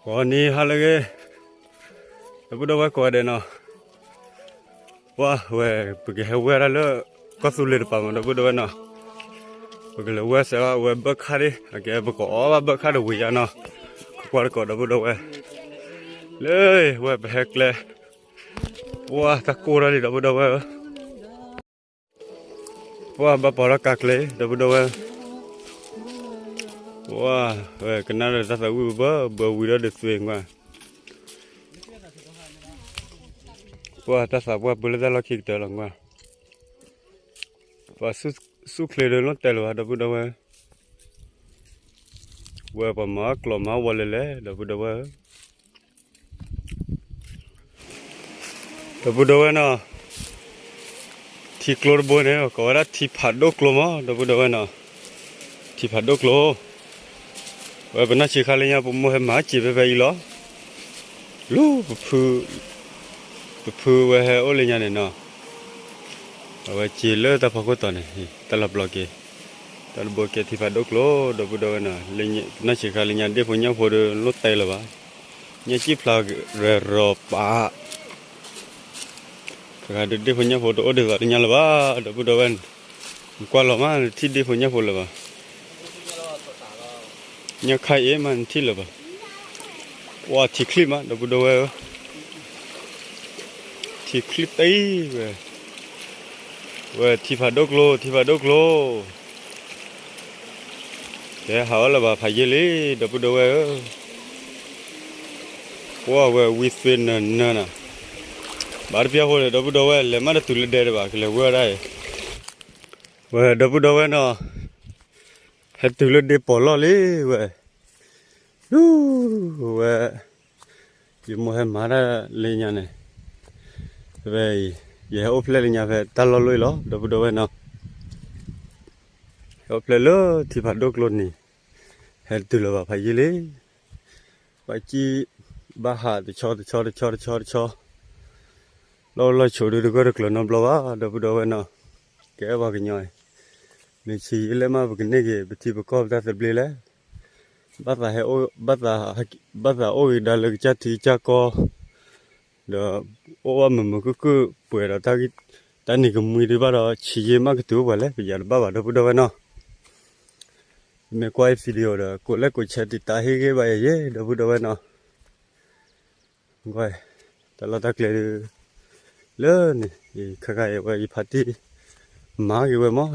ကိးနံၤဟါလၢအဂ့ၤ, ဒီပုၢ်ဒီဝဲၢ်ကိးဂၤဒဲးနီၤ, ပှၤဝဲ ပကဟဲဝဲဒၣ်လၢ ကီၢ်သူလ့ၤတပၤမး ဒီပုၢ်ဒီဝဲၢ်နီၤ, ပကလဲၤဝဲစဲးဝဲဘၢၣ်ခၣ်ဒံး အကဲပကအီၣ်ဘၣ်ဘၢၣ်ခၣ်တဝံၤယါနီၤ, ကွၢ်တကိးဒီပုၢ်ဒီဝဲၢ်, လၢဝဲပဟဲကျဲ, ပှၤတၢ်ကိၢ်ထီၣ်လံ ဒီပုၢ်ဒီဝဲၢ်ဧၢ ပှၤဘၣ်ပီၤထီၣ်ကါကျဲ ဒီပုၢ်ဒီဝဲၢ်, ပှၤဝဲကနၣ်ဒီးတၢ်သးဝံၣ်ဘၢဘၢ ဘၢဝံၤဒီးဒုးသွံၣ်ကွၢ်, ပှၤတၢ်သးပှၢ်ပၢလၢတၢ်လီၢ်ခံကတၢၢ်လီၤကွၢ်, ပှၤဆူၣ်ချ့ဒီးလီၤတဲာ်လၢၤဘၣ် ဒီပုၢ်ဒီဝဲၢ်, ဝဲပှၤမၤကျိာ်မၤဝီၤလဲၤလဲၤ ဒီပုၢ်ဒီဝဲၢ်ဧၢ ဒီပုၢ်ဒီဝဲၢ်နီၤ, ထံကျိတဘိန့ၣ် ကိးဝဲဒၣ်ထံဖးဒိၣ်ကျိမး ဒီပုၢ်ဒီဝဲၢ်နီၤ, ထံဖးဒိၣ်ကျိ, ဝဲပနီၢ်ဆံးခါလၢညါ ပမိၢ်ဟဲမၤစံးဖဲဖဲအံၤလီၤ, လၢ ပဖုဝဲဟဲအိၣ်လၢညါန့ၣ်နီၤ, အဝဲစံးလၢတၢ်ဖီခိၣ်တီၤန့ၣ် တၢ်လီၤပျီက့ၤ, တၢ်တဘိကဲထံဖးဒိၣ်ကျိ ဒီပုၢ်ဒီဝဲၢ်နီၤ, ပနီၢ်ဆံးခါလၢညါ ဒ့ၣ်ဖိညၣ်ဖိဒီးလိၣ်တဲလၢၤဘၣ်, ညၣ်စံၣ်ဖျါရၤရီၤပာ် တဂၤဒုးဒ့ၣ်ဖိညၣ်ဖိတအိၣ်ဒ်သိးလၢညါလၢၤဘၣ် ဒီပုၢ်ဒီဝဲၢ်, နကွၢ်လီၤမး နထံၣ်ဒ့ၣ်ဖိညၣ်ဖိလၢၤဘၣ်, ညၣ်ခါအံၤမးနထံၣ်လၢၤဘၣ်, ပှၤထံချံမး ဒီပုၢ်ဒီဝဲၢ်ဧၢ, ထံချံတံၢ်ဝဲ, ဝဲထံဖးဒိၣ်ကျိ ထံဖးဒိၣ်ကျိ ကဲဟးအီၣ်လၢၤဘၣ်ဖးယံာ်လံ ဒီပုၢ်ဒီဝဲၢ်ဧၢ, ပှၤဝဲဝံသွ့နၢၤနၢၤနၤ, ဘၣ်တပျၢ်ဖိန့ၣ် ဒီပုၢ်ဒီဝဲၢ် လဲၤမးတတုၤလၢဒဲတဘၣ် ကလဲၤဝဲဒၣ်အံၤ, ဝဲဒီပုၢ်ဒီဝဲၢ်နီၤ, ဟဲတုၤလၢဒ့ပီၤလီၢ်လံဝဲ, ဒူဝဲ, ယမိၢ်ဟဲမၤတၢ်လၢညါန့ၣ်, ဖဲအံၤ, ယဟဲအိၣ်ဖျဲၣ်လၢညါဖဲတၢ်လီၢ်လီၢ်အံၤလီၤ ဒီပုၢ်ဒီဝဲၢ်နီၤ, ဟဲအိၣ်ဖျဲၣ်လၢထံဖးဒိၣ်ကျိန့ၣ်, ဟဲတုၤလၢၤဘၣ်ဖးယံာ်လံ, ပှၤကံၣ်ဘၣ်ဟးတဆီတဆီတဆီတဆီတဆီ, လီၢ်လီၢ်ဆိးဒုတဂၢၢ်တကျၢၤနီတဘျီဘၣ် ဒီပုၢ်ဒီဝဲၢ်နီၤ, ကဲပှၤကညီအံၤ, မ့ၢ်ဆံးယံာ်လၢမးပကန့ၢ်က့ၤ ပထံပကီၢ်ပတၢ်သဘျ့လဲၣ်, ဘၣ်သးဟဲအိၣ်, ဘၣ်သးအိၣ်ဂ့ၤဒါလၢကစၢ်ထံကစၢ်ကီၢ်, ဒီးအိၣ်ဘၣ်မုာ်မုာ်ခုၣ်ခုၣ်ပှဲၤဒီး တၢ်နံၤကမှံဒုးဘၣ်ဒီး ဆံးယံာ်မးကတုၤအိၣ်ပှၤလဲၣ် ပယၤတဘၣ်ဘၣ် ဒီပုၢ်ဒီဝဲၢ်နီၤ, မ့ၢ်ကွၢ်အံၤ video ဒီး ကိးလဲၣ်ကိးဆဲးတံာ်တာ်ဟ့ၣ်ဂ့ၤဘၣ်ယဲယဲ ဒီပုၢ်ဒီဝဲၢ်နီၤ, ကွၢ်, တၢ်လီၢ်တၢ်ကျဲဒုး, လၢန့ၣ်, ခါခါအံၤဝဲယဖါတံၢ်, မၤက့ၤဝဲမး,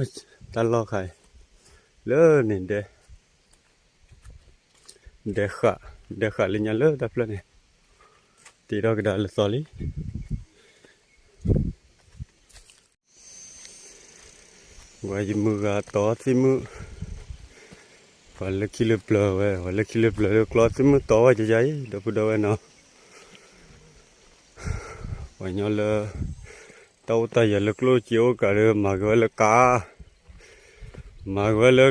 တၢ်လီၢ်ခါအံၤ, လၢန့ၣ်ဒဲ ဒဲဃာ်, ဒဲဃာ်လၢညါလၢတၢ်ဖျၢၣ်န့ၣ်, တ့ထီၣ်ကဒါလၢသီလံ, ဝဲယမုၢ်ဂၤတီသံၣ်မုၣ်, ပှၤလၢခံလၢပျၢၤဝဲ, ပှၤလၢခံလၢပျၢၤလၢကျီသံၣ်မုၣ်တီဝဲယယါအံၤ ဒီပုၢ်ဒီဝဲၢ်နီၤ, ပှၤညီလၢ တၢ်အိၣ်တၢ်ယၢၤလၢကျိၣ်စ့အိၣ်ကးဒီး မၤက့ၤဝဲလၢကါ, မၤက့ၤဝဲလၢ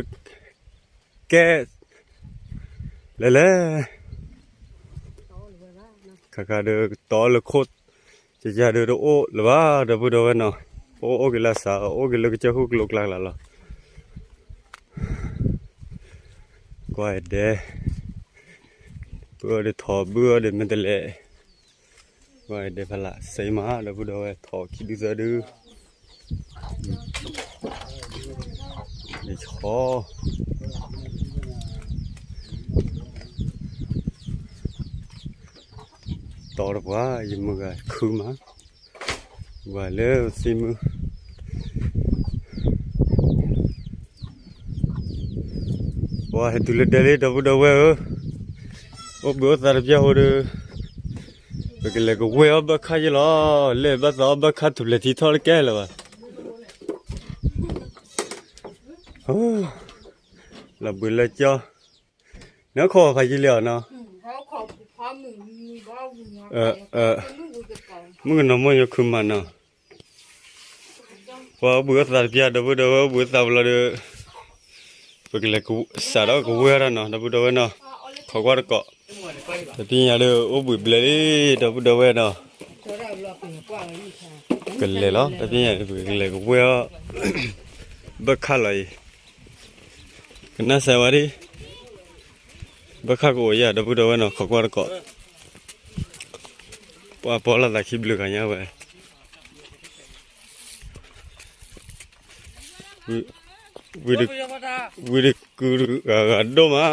ကဲ, လဲၤလဲၤ, ခါခါဒီးကတီၤလၢခိၣ်, ကယၤဒီးတအိၣ်လၢၤဘၣ် ဒီပုၢ်ဒီဝဲၢ်နီၤ, အိၣ်အိၣ်က့ၤလၢစး အိၣ်က့ၤလၢကစၢၢ်ခိၣ်ကျိၤကျါကျါလီၤ. ကွၢ်ဒဲး, ဘုအီၣ်ဒီးထိး ဘုအီၣ်ဒီးမဲာ်တဲးလဲး, ကွၢ်ဒဲးဖးလၢ် စဲမး ဒီပုၢ်ဒီဝဲၢ် ထိးခံဒုသၢဒု, ဒ်ဆီ တီတပှၤ ယမုၢ်ဂၤခုမး, ဝဲလၢသံမုၢ်, ပှၤဟဲတုၤလၢဒဲလံ ဒီပုၢ်ဒီဝဲၢ်ဧၢ, အိၣ်ဘှံးအိၣ်သါတပျၢ်ဖိဒီး, ပကလဲၤကဝဲၢ်အီၣ်ဘၢၣ်ခၣ်ယဲလီၤ, လဲၤဘၣ်သးအီၣ်ဘၢၣ်ခၣ်ထူၣ်ဖျဲးထံထီၣ်တကဲလၢၤဘၣ်. လီၤဘှံးလၢကၠီ, နခိးဖးယံာ်လံအီၤနီၤ, မုၣ်ကနီၤမိၢ်ညီခုမးနီၤ, ပှၤအိၣ်ဘှံးအိၣ်သါတပျၢ် ဒီပုၢ်ဒီဝဲၢ် အိၣ်ဘှံးအိၣ်သါပလီၤဒီး, ပကလဲၤစးထီၣ်ကဝဲၢ်တၢ်နီၤ ဒီပုၢ်ဒီဝဲၢ်နီၤ, ခိးကွၢ်တကိး, တပျၢ်ညါဒီး အိၣ်ဘှံးဘျဲၣ်လံ ဒီပုၢ်ဒီဝဲၢ်နီၤ, ကလဲၤလီၤ တပျၢ်ညါဒီး ပကလဲၤကဝဲၢ်အီၣ် ဘၢၣ်ခၣ်လီၤအံၤ, ကနၣ်စဲဝဲဒၣ် ဘၣ်ခၣ်ကအိၣ်ယၤ ဒီပုၢ်ဒီဝဲၢ်နီၤ ခိးကွၢ်တကိး, ပှၤပီလီၤသးခံဘျုးဂၤညါဝဲ, ဝံၤ, ဝံၤတကုဂၤဂၤဒိၣ်မး,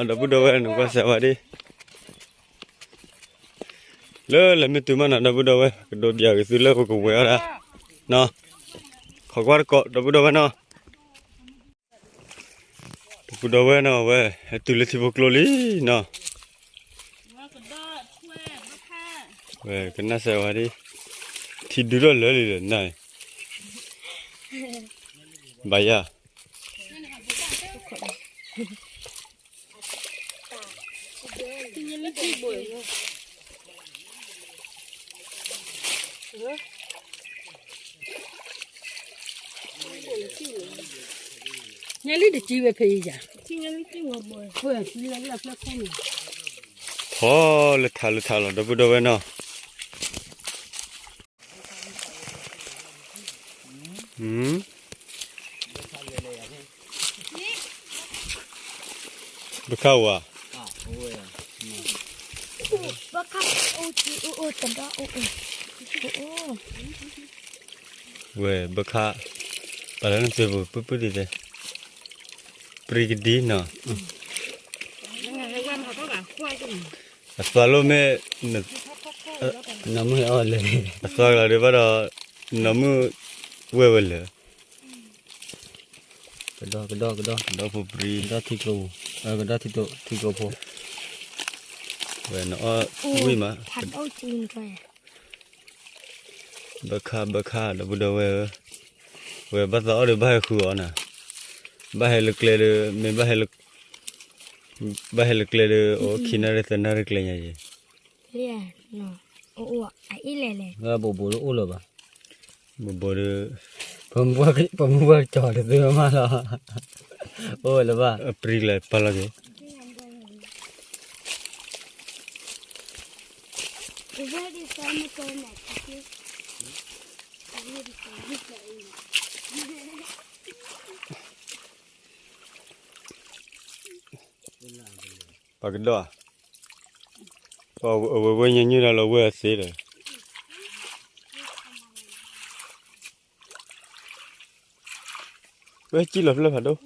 ဒီပုၢ်ဒီဝဲၢ် နကွၢ်စၢၤဝဲဒၣ် လၢလဲၤမ့ၢ်တုၤမးနီၤ ဒီပုၢ်ဒီဝဲၢ် ကဒိးဘၣ်က့ၤသုလၢပကဝဲၤအီၣ်ဒၣ်နီၤ, ခိးကွၢ်တကိး ဒီပုၢ်ဒီဝဲၢ်နီၤ, ဒီပုၢ်ဒီဝဲၢ်နီၤ အဝဲ ဟဲတုၤလၢထံဖိကျိလံနီၤ, ဝဲကနၣ်စၢၤဝဲဒၣ်, ထံဒုးထီၣ်လၢာ်လံဒီးနၤ, ဘၣ်ယၤ ညါလံတကံဝဲဖဲယၤ, ဖီလၢထးလၢထးလီၤ ဒီပုၢ်ဒီဝဲၢ်နီၤ, ဘၣ်ခၣ်ဝဲ, ဝဲဘၣ်ခၣ်, ပှၤလၢနသွဲပူၤ ပုၢ်ပုၢ်ဒ်လဲၣ်, ပြံကဒံနီၤ, အသွဲလိာ်မ့ၢ်, နီၢ်မုၢ်ဟဲအီၣ်လၢာ်, အသွဲကလီၤဒံးဘၣ်ဒီး, နီၢ်မုၢ်ဝဲဝဲလၢာ် ကဒီကဒီကဒီ, ဒီဖိပြံ, ကဒီထံကျိ, ကဒီထံကျိဖိ, ဝဲနအီၣ်ဝံၣ်မး, ဘၣ်ခၣ်ဘၣ်ခၣ် ဒီပုၢ်ဒီဝဲၢ်ဧၢ, ဝဲဘၣ်သးအီၣ်ဒီးဘၣ်ဟဲဃုအီၤနၤ, ဘၣ်ဟဲလၢကျဲဒီး မ့ၢ်ဘၣ်ဟဲလၢ, ဘၣ်ဟဲလၢကျဲဒီး အိၣ်ခံနၣ်ရံၣ်သၢနၣ်ရံၣ်ကျဲညါယဲ, အိၣ်အအံၤလဲၣ်လဲၣ်, ဘိးဘိးဒီးအိၣ်လၢၤဘၣ်, ဘိးဘိးဒီး, ပမုၢ်ပှၢ်ကၠီၤတသ့မးလီၤ, အိၣ်ဝဲလၢၤဘၣ်, အပြံလဲၤပာ်လီၤက့ၤ ပှၤကဒီး, အဝဲဝဲညါညၣ်ဒၣ်လီၤဝဲအသ့ဒီး, ဝဲစံၣ်လီၤဖျၢၣ်ဖးဒိၣ်,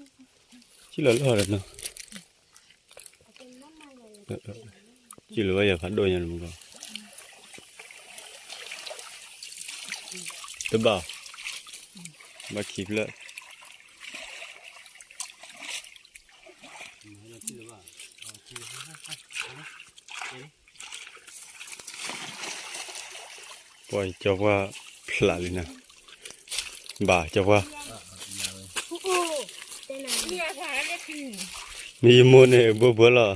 စံၣ်လီၤလၢဟီဒီးနီၤ, စံၣ်လီၤဝဲယၤဖးဒိၣ်ညါန့ၣ်မူကီး, တဘၣ်, ဘၣ်ခံဖျၢၣ် ပှၤကၠီပှၢ်ဖျးလံနၤ, ဘၣ်ကၠီပှၢ်, မ့ၢ်ယမိၢ်န့ၣ် ဘိဘိလီၤ,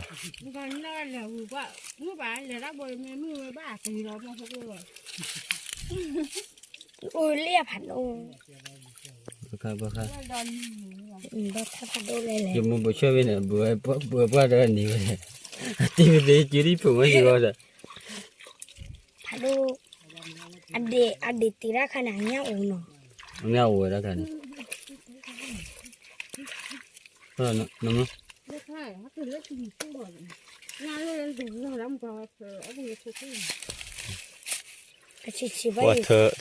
အိၣ်လၢဖးဒိၣ်, ဘၣ်ခၣ်ဖးဒိၣ်လဲၣ်လဲၣ်, ယမိၢ်ဘိးဆၢဝဲန့ၣ် ဘိးပှၢ်တၢ်န့ၢ်ဝဲ, အတံၤဝဲသ့ၣ်ကၠူဒ်ဖိးဝဲစ့ၢ်ကီးဒီး, ဖးဒိၣ်, အဒ့ၣ်, အဒ့ၣ်တ့ၢ်တၢ်ခါန့ၣ် အညၣ်အိၣ်နီၤ, အညၣ်အိၣ်ဝဲတၢ်ခါန့ၣ်, နမ့ၢ် ပှၤ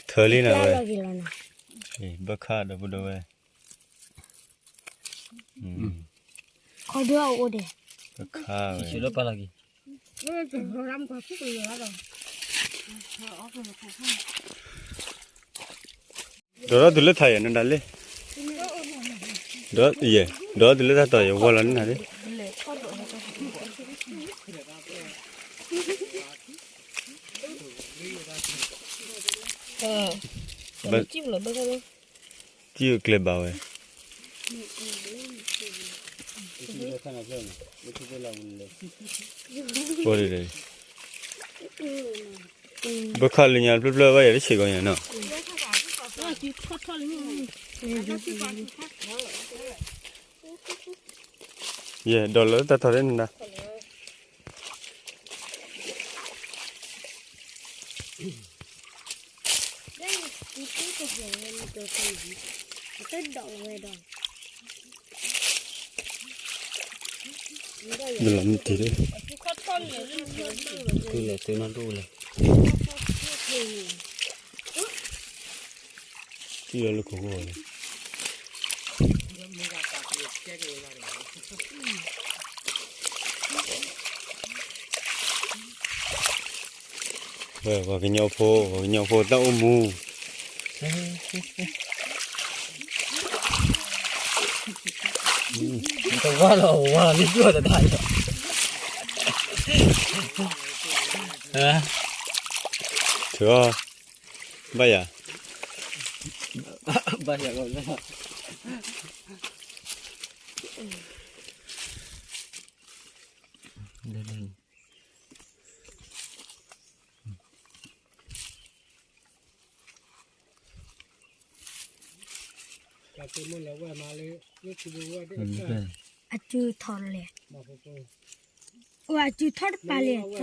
ထၢလံနၤဝဲ, ဘၣ်ခၣ်ဒီပုၢ်ဒီဝဲၢ်, ခီဒိၣ်အိၣ်ဒဲး, ဘၣ်ခၣ်ဝဲ, ဒီးထီၣ်တုၤလၢထးယဲၢ်နဒၣ်လဲၣ်, ဒီးယဲၢ်, ဒီးတုၤလၢတၢ်တီၢ်ယဲၢ်ဝီလီၤနနၤလၢ ဘၣ်, ကံၣ်ကျဲဘၣ်ဝဲ, အိၣ်ဒံး, ဘၣ်ခၣ်လၢညါဖျၢၣ်ဖျၢၣ်ဘၣ်ယၤတဆံးကီးညါနီၤ, ယဲၢ်ဒီးလၢတၢ်တီၢ်လၢနဒၣ် လၢယတံၤသကိးန့ၣ် ယတၢ်ဒိးဝဲဒီး ယလီၤမ့ၢ်တ့ၢ်ဒီး, တုၤလဲၤတုၤနီၢ်ဒိၣ်လဲၣ်, တုၤလီၤလၢခိၣ်ဃိၣ်လီၤ. ပှၤကညီဖိ, ပှၤကညီဖိတၢ်အိၣ်မူ, တဝါလီၤ, ဝါလီၤလံယိၣ်တတၢ်လီၤ, ထုးအီၤ, ဘၣ်ယၤ, ဘၣ်ယၤလီၤ, အစုထီၣ်လဲၣ်, အစုထီၣ်တပၤလဲၣ်, ခံ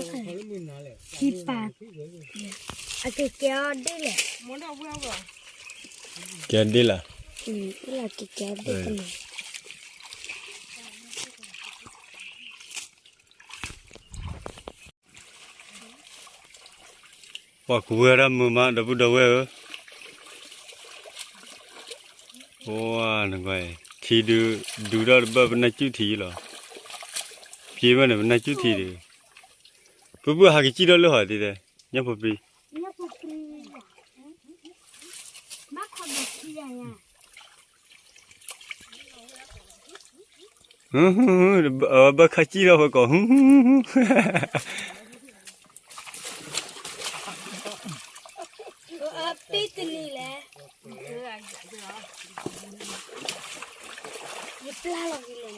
ပၤ, အကကဲအီၤဒ့လဲၣ်, ကဲဒ့လီၤ, ကကဲအီၤဒ့တန့ၣ် ပှၤကဝဲၢ်ဒၣ်မုာ်မး ဒီပုၢ်ဒီဝဲၢ်ဧၢ, အိနကွၢ်, ထံဒုး, ဒုးဒီးတဘၣ်ပနၢ်စူၣ်ထံလီၤ, ပျ့ၤမးန့ၣ် ပနၢ်စူၣ်ထံဒီး, ပုၢ်ပုၢ်ဟးကစံၣ်ထီၣ်လၢဟီၣ်တံၢ်တဲ, ညၣ်ဖိပြံ, ဘၣ်ခးစံၣ်ထီၣ်ဝဲကိး, ပ့တနံၤလဲၣ်, ယပျၢ်လီၤကလဲၣ်န့ၣ်, ပှၤပီၤတၢ်, ပီၤတၢ်ဒီးဝံတ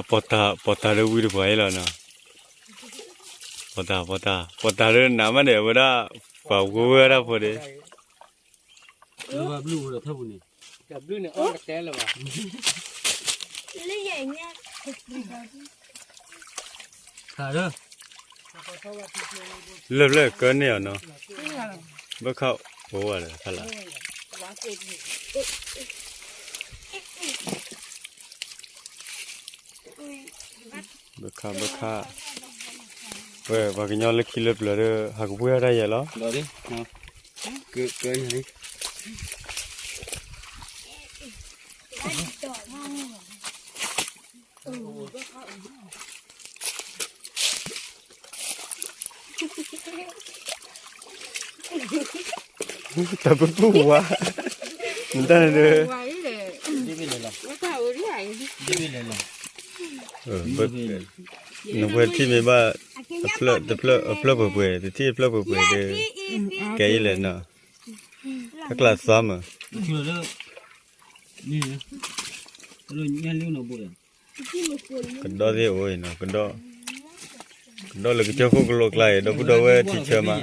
ပှၤအံၤလီၤနီၤ, ပီၤတၢ်, ပီၤတၢ်, ပီၤတၢ်ဒီးနးမးန့ၣ် အဝဲဒၣ်, ပှၤဝဲဝဲဒၣ်ဖိဒီး ဘျုးဝဲဒၣ်ထၢၣ်ပူၤန့ၣ်, တဘျုးန့ၣ်အီၣ်ကတဲလၢၤဘၣ်, လၢယဲၢ်ညါ, ခါဒီး, လၢၢ်ဖျၢၣ်ကၢန့ၢ်အီၤနီၤ, ဘၣ်ခၣ်အိၣ်ဝဲဒီးခါလၢ် ဘၣ်ခၣ်, ဘၣ်ခၣ်, ဝဲပှၤကညီလၢခံလၢပျၢၤဒီး ဟးကပှ့ၤအီၣ်တၢ်ယဲၢ်လီၤ, တၢ်ပပုၢ်ဝါ, နတၢ်န့ၣ်ဒီး, နဝဲထံၣ်မ့ၢ်ဘၣ်, တဖျၢၣ်, တဖျၢၣ်, အဖျၢၣ်ပှဲၤပှဲၤ, တထံၣ်အဖျၢၣ်ပှဲၤပှဲၤဒီး, ကဲအံၤလဲၣ်နီၤ, တၢ်ကျါသွါမး ကဒီသ့ၣ်အိၣ်အံၤနီၤ, ကဒီ, ကဒီလၢကစၢၢ်ခိၣ်ကလိကျါအံၤ ဒီပုၢ်ဒီဝဲၢ်ထံဆၢမး,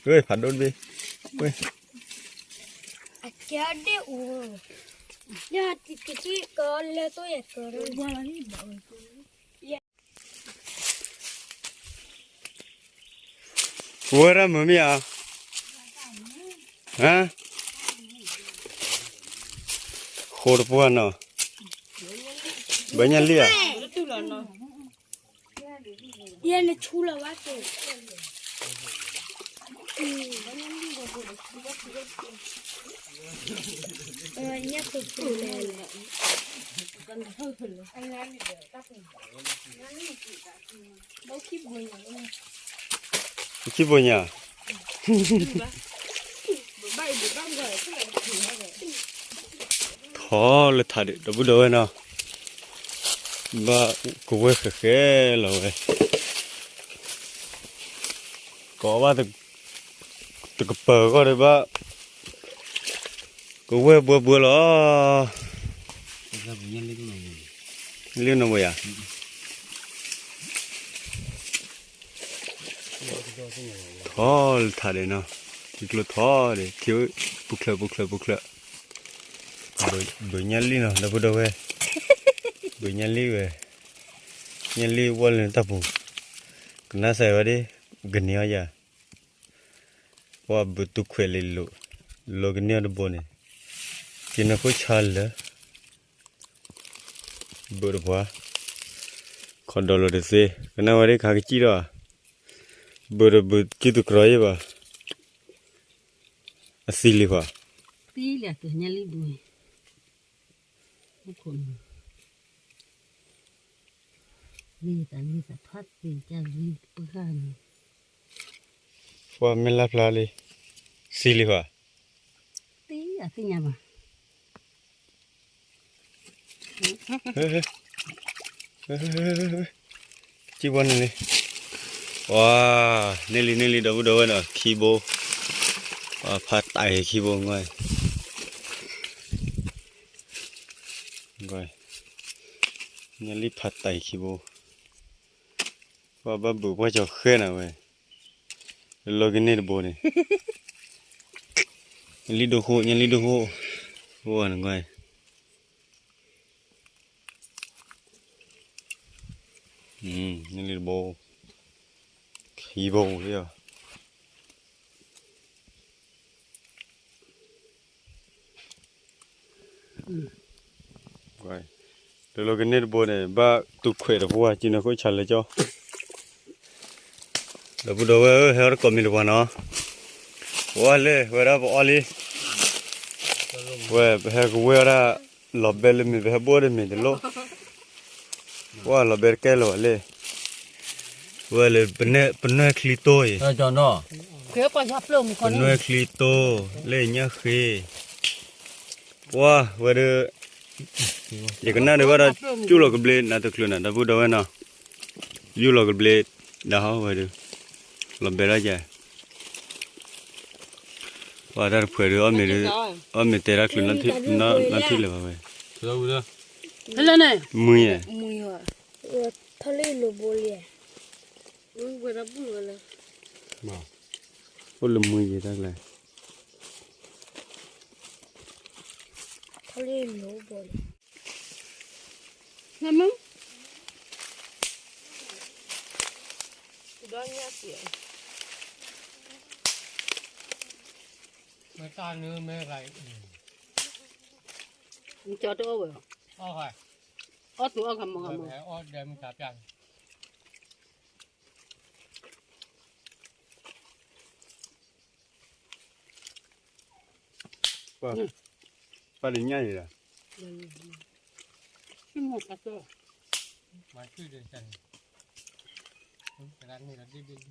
ဝဲဖးဒိၣ်တဘ့ၣ်, ဝဲ, အကဲဒ့ၣ်အိၣ်, လၢတက့ကီလၢသိယကၢ, ဝဲဒၣ်မုာ်မ့ၢ်ဧါ, ဟါ, ဃိတပှၢ်နီၤ, ဘၣ်ညၣ်လံၣ်ဧါ, ယဲနဆူလီၤဝဲက့ၤ, ခံဘိညါ, ထီၣ်လၢထးဒံး ဒီပုၢ်ဒီဝဲၢ်နီၤ, ဘၣ်ကဝဲၢ်ဃဲၤဃဲၤလီၤဝဲ, ကိးဘၣ်တကပၤဃီဒီးဘၣ်, ကဝဲၢ်ဘှဲဘှဲလီၤ, လ့ၣ်နီၢ်ဘိယၤ ထီၣ်လၢထးဒံးနီၤ, ထံကျိထီၣ်ဒံး, ထံပူၤချၢၣ်ပူၤချၢၣ်ပူၤချၢၣ်, ဘုးညၣ်လံၣ်နီၤ ဒီပုၢ်ဒီဝဲၢ်, ဘုးညၣ်လံၣ်ဝဲ, ညၣ်လံၣ်ဝဲလၢတၢ်ပူၤ, ကနၣ်စၢ်ဝဲဒၣ်, ကန့ၢ်အီၤယၤ, ပှၤဘုးတူၢ်ခွဲးလံလိာ်, လိာ်ကန့ၢ်အီၤတဘိန့ၣ်, က့ၤနခိၣ်ဆါလၢာ် က ဘုးတပှၢ်, ခီဒီးလီၤတသ့, ကနၣ်ဝဲဒၣ်ခါကစံၣ်ဒီး, ဘုးတဘုးစုတကြီၤယဲၢ်ဘၣ်, အသံလံၤဃီ, သံလံၤအသ့ၣ်ညါလံဘုး, ပှၢ်မ့ၢ်လၢ်ဖျါလံ, သံလံၤဃီ, သံအသ့ၣ်ညါဘၣ်. စံၣ်ဝဲန့ၣ်လံ, ပှၤ, န့ၢ်လံန့ၢ်လံ ဒီပုၢ်ဒီဝဲၢ်နီၤ ခံဘိ, ပှၤဖးတၢ်အံၤခံဘိ, ညါလံဖးတၢ်အံၤခံဘိ, ပှၤဘၣ်ဘုးပှၢ်ကၠီၤဃဲနၤဝဲ, လၢလီၤကန့ၢ်တဘိန့ၣ်, ညါလံဒိၣ်ဃိ ညါလံဒိၣ်ဃိ, အိၣ်နကွၢ် နလံတဘိ, ခံဘိလံ, လၢလီၤကန့ၢ်တဘိန့ၣ် ဘၣ်တူၢ်ခွဲးတပှၢ် ကံန့ၣ်ခိၣ်ဆါလၢကၠီ, ဒီပုၢ်ဒီဝဲၢ်ဧၢ ဟဲအီၣ်တကိးမ့ၤတပှၢ်နီၤ, ပအီၣ်လံ ဝဲဒၣ်ပအီၣ်လံ, ဝဲပဟဲကဝဲၢ်ဝဲဒၣ် လီၤဘဲလၢမ့ၤ ပဟဲဘိၣ်ဒီးမ့ၤတလိၣ်, ပှၢ်လီၤဘဲတကဲလၢၤဘၣ်လံ, ဝဲလၢပနွဲၣ်ချံတိၢ်အံၤ, ပနွဲၣ်ချံတိၢ် လၢညၣ်ဃ့, ပှၢ်ဝဲဒၣ် ယကနၣ်ဒံးဘၣ်ဒီး ယူၢ်လီၤကဘျ့နၤတချုးနၤ ဒီပုၢ်ဒီဝဲၢ်နီၤ, ယူၢ်လီၤကဘျ့ ဒၣ်ဟီဝဲဒၣ်, လီၤဘဲဒၣ်ယၤ, ပှၢ်တၢ်တဖှဲးဒုး အီၣ်မ့ၤတဲတၢ်ချုးနီထံၣ်လၢၤဘၣ်ဝဲ, မုၢ်ယဲၢ်, ထီၣ်လံလိာ်ဘိလံ, အိၣ်လၢမုၢ်ယဲၢ်တၢ်ကျါ ထီၣ်လံလိာ်ဘိလံ, နမုၢ်, ဒီးညၣ်စံး, မ့ၢ်တၢ်နုၤမ့ၢ်ဂၤအံၤ, နကၠီတအိၣ်ဝဲ, အီၣ်သူအီၣ်ဂၤမၤဂၤမၤ, အီၣ်ဒဲမုၢ်တၢ်ပျၢ်န့ၣ် ပၢ်တညၣ်အံၤလီၤ, မ့ၢ်လၢပှၤကၠိၣ်ထံ, မ့ၢ်ဒၣ်လီၤမ့ၢ်,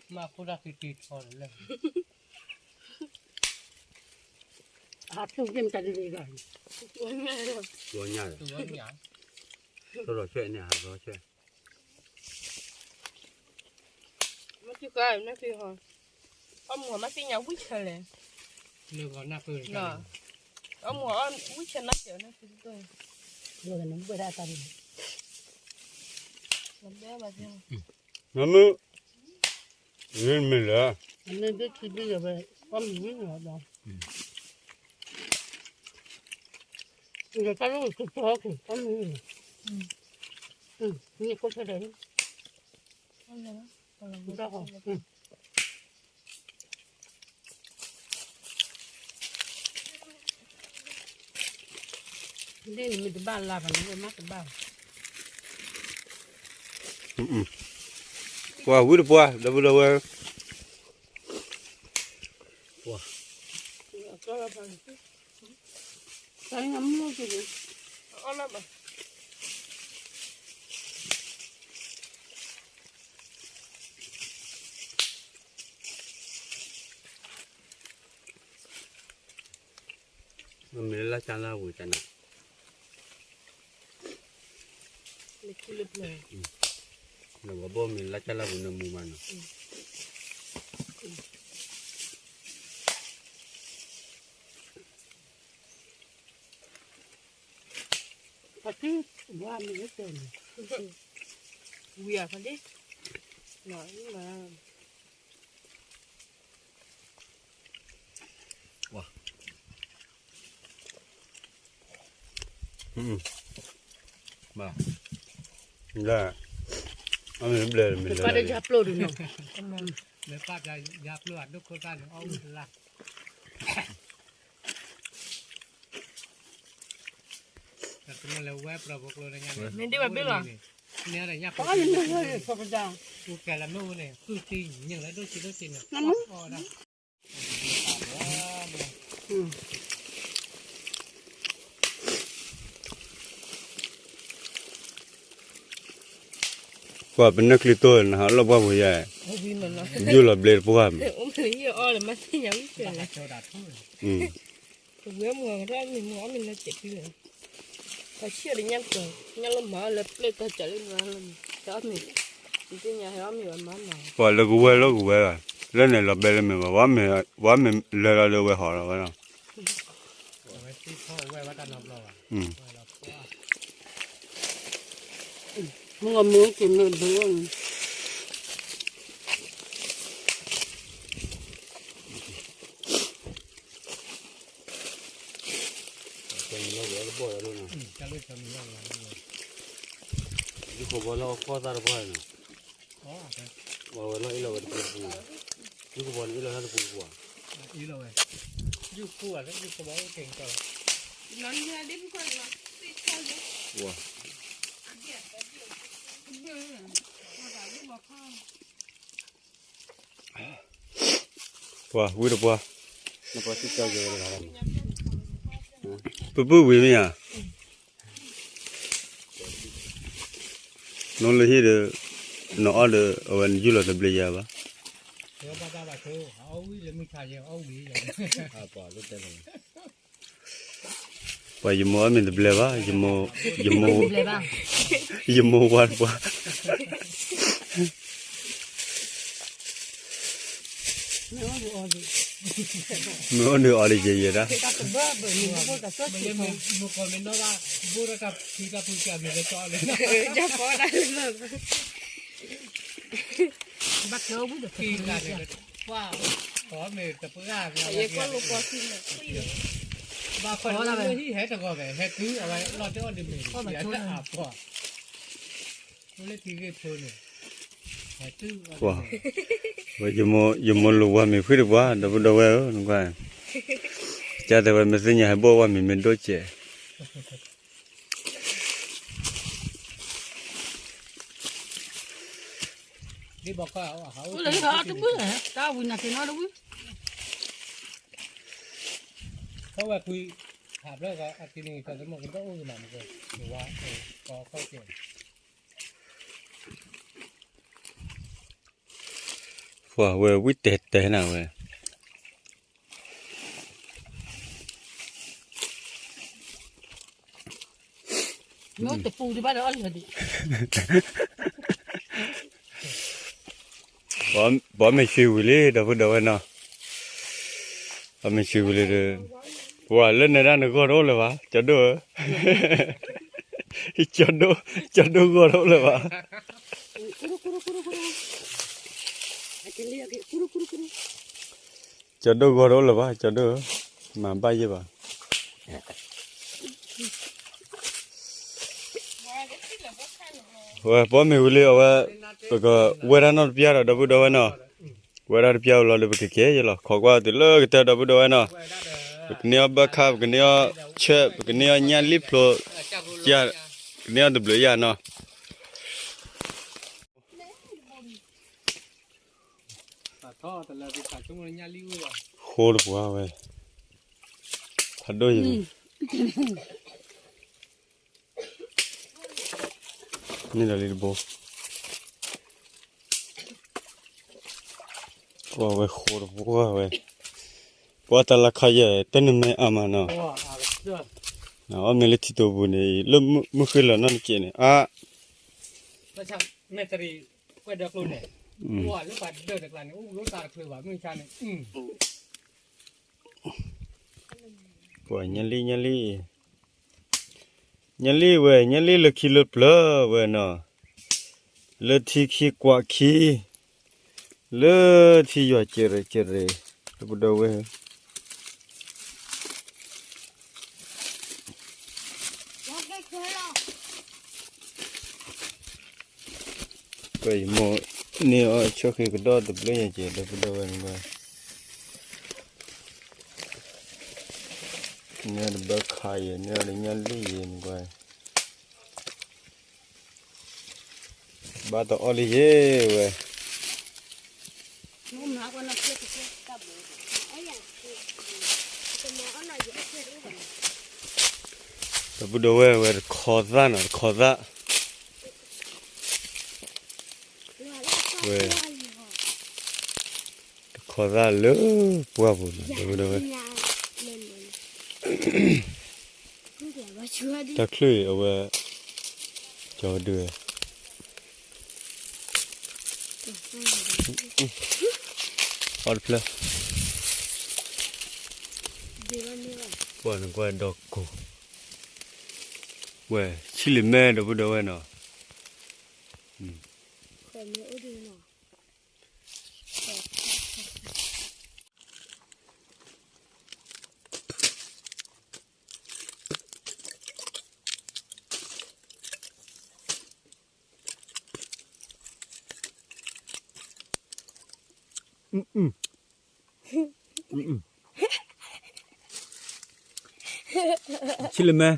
မ့ၢ်အခိၣ်ဒၣ်က့ၤက့ၤထီၣ်လၢ, အဟးဖျိးက့ၤမတၤဒ်လဲၣ်, ဘီညၣ်, ဘီညၣ်, ထိၣ်လီၤဆွဲၣ်န့ၣ် ဟးဘီဆွဲၣ် မ့ၢ်ကီမ့ၢ်ကီ, အီၣ်မူၤမ့ၢ်သ့ၣ်ညါဝံၣ်ဆၢလဲၣ်, အီၣ်မူၤအီၣ်ဝံၣ်ဆၢနၢ်စၢၤန့ၣ်, မ့ၢ်, မ့ၢ်လၢ, မ့ၢ်ဘ့ၣ်ခံဘ့ၣ်လၢၤဝဲ, အီၣ်မူၤဝံၣ်လီၤဒီး, ယတၢ်လၢကကီက့ၤ အီၣ်မူၤဝံၣ်လီၤ, မ့ၢ်ကိးထဲလဲၣ်, ဒ်န့ၣ်မ့ၢ်တဘၣ်လၢဘၣ်န့ၣ် မ့ၢ်တဘၣ်ဘၣ်, ပှၤဝံၣ်တပှၢ် ဒီပုၢ်ဒီဝဲၢ်, ပှၤ, တၢ်မုၢ်က့ၤ, အီၣ်လၢဘၣ် မ့ၢ်လၢလၢ်ကၢ်လၢ်ဝံၤတနၤ, နဂီၤဘိမ့ၢ်လၢလၢ်ကၢ်လၢ်ဝံၤနမူမးနီၤ. ပှၤကဘၣ်မ့ၢ်လၢတဲာ်န့ၣ်, ဝံၤအဖးဒ့, မၤ, ဘၣ်, လၢ, အမ့ၢ်ဘျဲၣ်မ့ၢ်လၢ, ပၢ်တယါပျိဒ်နီၤ, မ့ၢ်ပၢ်တယါပျိအဒိၣ်ခိၣ်သၣ်န့ၣ် အီၣ်ဝံၣ်တလါ မ့ၢ်ဒ်ဘၣ်ဘ့ၣ်လီၤ. န့ၣ် ပှၤပနၢ်ချံတိၢ်နဟးလီၢ်ပှၢ်ပူၤယါ, ယူၢ်လီၤဘျ့တပှၢ်မး, ဝဲမ့ၢ်အီၣ်လၢမၤသ့ၣ်ညါဝံၣ်ဖျဲၣ်န့ၣ်, ပဝဲမုၢ်ဂီၤကထီၣ်မ့ၢ်မုၢ်အီၣ်မ့ၢ်လၢစဲးဖံလၢာ်, ပှၤဆံၣ်အီၤဒီးညၣ်ပၢၤ, ညၣ်လီၤမၤအီၣ်လၢပျဲၢ်တီၤစးလၢနၤလီၤမး, ဟဲအီၣ်မ့ၢ်, နသ့ၣ်ညါဟဲအီၣ်မ့ၢ်ဝဲမၤနီၤ, ပှၤလၢကဝဲၤလၢကဝဲၤဘၣ်, လၢန့ၣ်လီၤဘဲလၢမ့ၢ်ဘၣ်, ပှၤမ့ၢ်လဲၤလီၤဒီးဝဲဟီၣ်လီၤဝဲနီၤ. မုၢ်ဂီၤမ့ၢ်အိၣ်က့ၤမ့ၢ်ဘၢအီၤန့ၣ်, ယုၢ်ခီဘီလၢအခီၣ်သၣ်တပှၢ်န့ၣ်, ဝဲလီၤအ့ၣ်လီၤဝဲတပူၤတပူၤ, ယုၢ်ခီဘီန့ၣ်အ့ၣ်လီၤတၢ်တပူၤတပူၤ, ယုၢ်ခီဘီအိၣ်က့ၤကီၢ်လီၤ. ပှၤဝံတပှၢ်, ပပုၢ်ဝံၤမ့ၢ်ဧါ, နီၢ်လၢဟံၣ်ဒီး, နအီၣ်ဒီး အဝဲနယူၢ်လီၤတဘျ့ယၤဘၣ်. ပှၤယမိၢ်အီၣ်မ့ၤတဘျဲဘၣ်, ယမိၢ်ဝါတပှၢ်, မ့ၢ်အိၣ်ဒုးအီၤလံယဲယဲဒၣ်, ဘၣ်ကၢဝံၤတဖံ, ဘၣ်ဃီလၢဟံၣ်ဟဲတဂီၤဘၣ်, ဟဲတုၤအဝဲလီၤတအီၣ်ဒ်မ့ၢ်, ပှၤ, ယမိၢ်လိာ်ဝဲမ့ၤဖှံတပှၢ်, ဒီပုၢ်ဒီဝဲၢ်ဧၢ, နကွၢ်, ကတဲဝဲမ့ၢ်သ့ၣ်ညါဟဲဘိၣ်ဝဲမ့ၤမ့ၢ်ဒိၣ်စဲး ဒ်ဘီခီ, တဘုၣ်, တၢ်ဝံၤနၤက့ၤနီတဝံၤ, ခီဝဲကွံ, ဟးဖျၢၣ်အကံနံၤကီၢ်သမူကဒီအိၣ်ကမၤမကီၢ်, ဝါ, ကီခီၣ်ကဲ, ပှၤဝဲဝံၣ်တဲတဲနၤဝဲ တပူၤဒံးဘၣ်ဒီးအီၣ်လၢာ်ဒံး, ဘီမ့ၢ်ဆှံဝံၤလံ ဒီပုၢ်ဒီဝဲၢ်နီၤ, ဘီမ့ၢ်ဆှံဝံၤလံဒီး, ပှၤလၢနဲဒၣ်နဂီၢ်တအိၣ်လၢၤဘၣ် ကၠီဒိၣ်ဧၢ, ကၠီဒိၣ်ဂီၢ်တအိၣ်လၢၤဘၣ်, ကၠီဒိၣ်ဂီၢ်တအိၣ်လၢၤဘၣ် ကၠီဒိၣ်ဧၢ, မၤဘၣ်ယဲၢ်ဘၣ် ဝဲ ပီမ့ၢ်ဝံၤလံအဝဲ, ပကဝဲဒၣ်နီၢ်တပျၢ်ဒီး ဒီပုၢ်ဒီဝဲၢ်နီၤ, ဝဲဒၣ်တပျၢ်ဝံၤလီၤဒီး ပကကဲယဲၢ်လီၤ ခိးကွၢ်တုၤလၢကတၢၢ် ဒီပုၢ်ဒီဝဲၢ်နီၤ, ပကန့ၢ်အီၣ်ဘၢခၣ် ပကန့ၢ်အီၣ်ဆၢ ပကန့ၢ်အီၣ်ညၣ်လံၣ်ဖျိ, ကန့ၢ်အီၣ်တဘျုးယၤနီၤ ဃိတပှၢ်ဝဲ, ဖးဒိၣ်ယဲၢ်, န့ၣ်ဒီးလံတဘိ, ပှၤဝဲဃိတပှၢ်ဝဲ, ပှၤတၢ်လၢခါယဲၢ် တၢ်နမဲအါမးနီၤ, အီၣ်မ့ၤလၢထံတိာ်ပူၤန့ၣ် လၢမုၢ်ဃ့လီၤနီၢ်တကဲးန့ၣ် အါ ပှၤညၣ်လံ ညၣ်လံ, ညၣ်လံဝဲ ညၣ်လံလၢခံလၢပျၢၤဝဲနီၤ, လၢထံခံကွးခံ, လၢထံယွၤကဲးရဲၣ်ကဲးရဲၣ်, ဒီပုၢ်ဒီဝဲၢ် ပမိၢ်န့ၢ်အီၣ်ဆိၣ်ဃ့ကဒီးတဘျီညါကဲး ဒီပုၢ်ဒီဝဲၢ်န့ၣ်, န့ၣ်တဘၢခးယဲၢ် န့ၣ်တညၣ်လံၣ်ယဲၢ်နကွၢ်, ဘၣ်တအီၣ်လံယဲၢ်ဝဲ, ဒီပုၢ်ဒီဝဲၢ်ဝဲတခီသၣ်နီၤ တခီသၣ်, ဝဲ တခီသၣ်လၢပှၢ်ပူၤနီၤ ဒီပုၢ်ဒီဝဲၢ်, တၢ်ချုးအံၤအဝဲ ကၠီဒုးဝဲ အီၣ်တဖျၢၣ်, ပှၢ်နကွၢ်ဒီးကိၢ်, ဝဲ ဆံးလံာ်မဲဒီပုၢ်ဒီဝဲၢ်နီၤ. ဆံးလံာ်မဲ, အ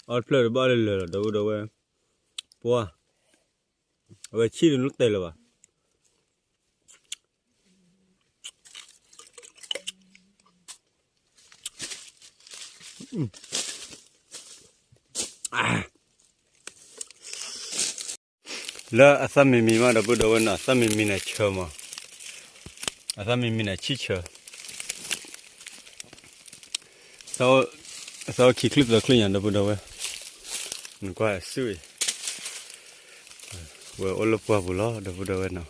ီၣ်တဖျၢၣ်တဘၣ်လၢလၢာ်လီၤ ဒီပုၢ်ဒီဝဲၢ်, ပှၢ်, အဝဲဆံးတနုာ်တဲာ်လၢၤဘၣ်. လၢအသၣ်မံၤမံၤမး ဒီပုၢ်ဒီဝဲၢ်နီၤ အသၣ်မံၤမံၤန့ၣ်ဆၢမး, အသၣ်မံၤမံၤန့ၣ်ဆံးဆၢ, အသၣ်အိၣ်ခံချုးသၢချုးညါ ဒီပုၢ်ဒီဝဲၢ်, နကွၢ်စုအံၤ ဝဲအိၣ်လၢပှၢ်ပူၤလီၤ ဒီပုၢ်ဒီဝဲၢ်နီၤ.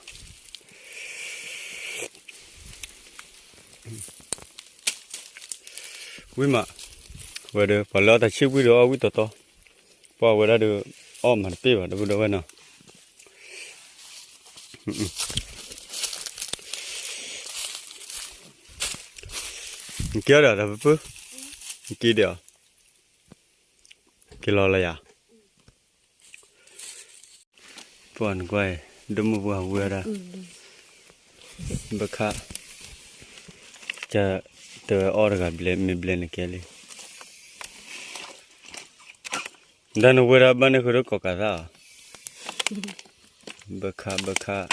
ဝံၤမး, ဝဲဒီး ပှၤလၢအီၣ်တၢ်ဆံၣ်ဝံၣ်ဒီးအီၣ်ဝံၣ်တီတီ, ပှၤဝဲဒၣ်ဒီး အီၣ်မၤတပ့ၢ်ဘၣ် ဒီပုၢ်ဒီဝဲၢ်နီၤ. နက့ၤအီၤဒီးတၢ်ပပုၢ်, နက့ၤဒီးအီၤ, က့ၤလီၤလၢယၤ. ပှၤနကွၢ်အံၤ ဒိၣ်မုၢ်ပှၢ်ဝဲဒၣ် ဘၢခး, ကတဲဝဲအီၣ်တဂၤဘျဲၣ် မ့ၢ်ဘျဲၣ်န့ၣ်ကဲလံ, ဒၣ်နဝဲဒၣ်ဘၣ်န့ၣ်ဃုာ်ဒီးကိးကးသၣ်အီၤ, ဘၢခး ဘၢခး.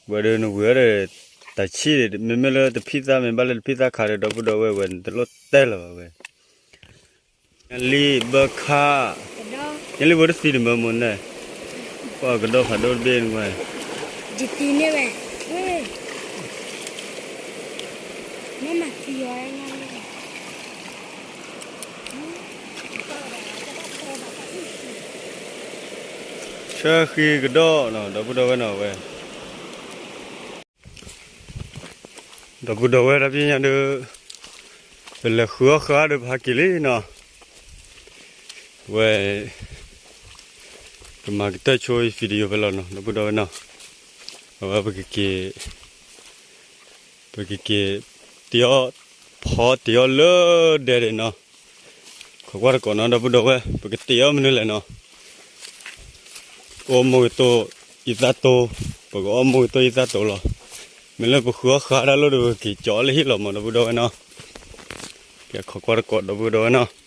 ဝဲဒီးနဝံၤအီၤဒီး တၢ်ဆံၣ် မ့မ့ၢ်လၢတဖံးသၣ် မ့ၢ်ဘၣ်လၢတဖံးသၣ်ခါဒီး ဒီပုၢ်ဒီဝဲၢ်ဝဲ နတလိၣ်တဲလၢၤဘၣ်ဝဲ, ညၣ်လံၣ် ဘၢခး, ညၣ်လံၣ်ဖိတသံတမၢမိၢ်န့ၣ်, ပှၤကဒီဖးဒိၣ်တဘ့ၣ်နကွၢ်, ယသံန့ၢ်ဝဲ, မ့ၢ်မၤသံအီၤညါလံၣ် ဆၢဃံကဒီးနီၤ ဒီပုၢ်ဒီဝဲၢ်နီၤဝဲ, ဒီပုၢ်ဒီဝဲၢ်တၢ်ပညိၣ်ဒီး ပလဲၤဃုအီၣ်ဃုအီဒီးပဟးက့ၤလံနီၤ, ဝဲ ပမၤကတၢၢ်ဆိ video ဖဲလီၤနီၤ ဒီပုၢ်ဒီဝဲၢ်နီၤ, အဝဲပကက့ၤ ပကက့ၤတ့အီၣ် ဖီတ့အီၣ်လၢဒဲဒဲးနီၤ, ခိးကွၢ်တကိးနီၤ ဒီပုၢ်ဒီဝဲၢ် ပကတ့အီၣ်မနုၤလဲၣ်နီၤ, အိၣ်မိၢ်ကတိၢ်အံသၣ်တိ, ပကအိၣ်မိၢ်ကတိၢ်အံသၣ်တိလီၤ, မ့ၢ်လၢပဃုအီၣ်ဃုအီဒၣ်လိၣ်ဒီး ပကက့ၤကၠီလၢဟံၣ်လီၤမး ဒီပုၢ်ဒီဝဲၢ်နီၤ, က့ၤခိးကွၢ်တကိး ဒီပုၢ်ဒီဝဲၢ်နီၤ.